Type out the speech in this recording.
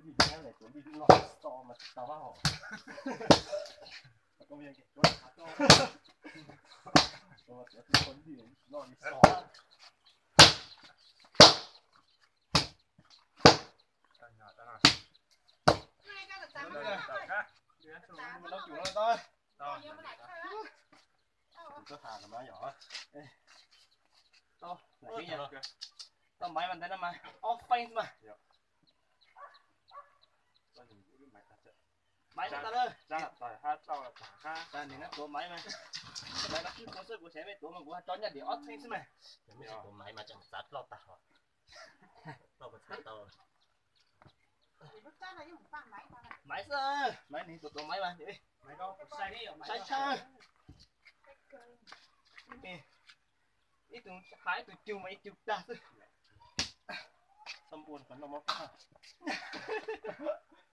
Nim no lawv tuav lij loj so mas tsis tau hos. Koj mej cuab hav toj, tuav txhua lij loj li so. Tau cus no tau. Kuv txhob has los mas yom. Tau maiv mas ntawd no mas ob feeb xwb mas. Maiv tag lawm. Nim no tuav maiv mas, maiv no kuv tuav xwb, kuv xav mej tuav mas kuv tso nyaj dim ob feeb xwb mas. Maiv mas tseem txav ploj tag os. Ploj txav tau. Maiv xwb, maiv nws tuav tuav maiv mas. Saib tshaj. Ib tug hav ib tug cug mas ib cug tag xwb. Txhob npua qhov no mob plab.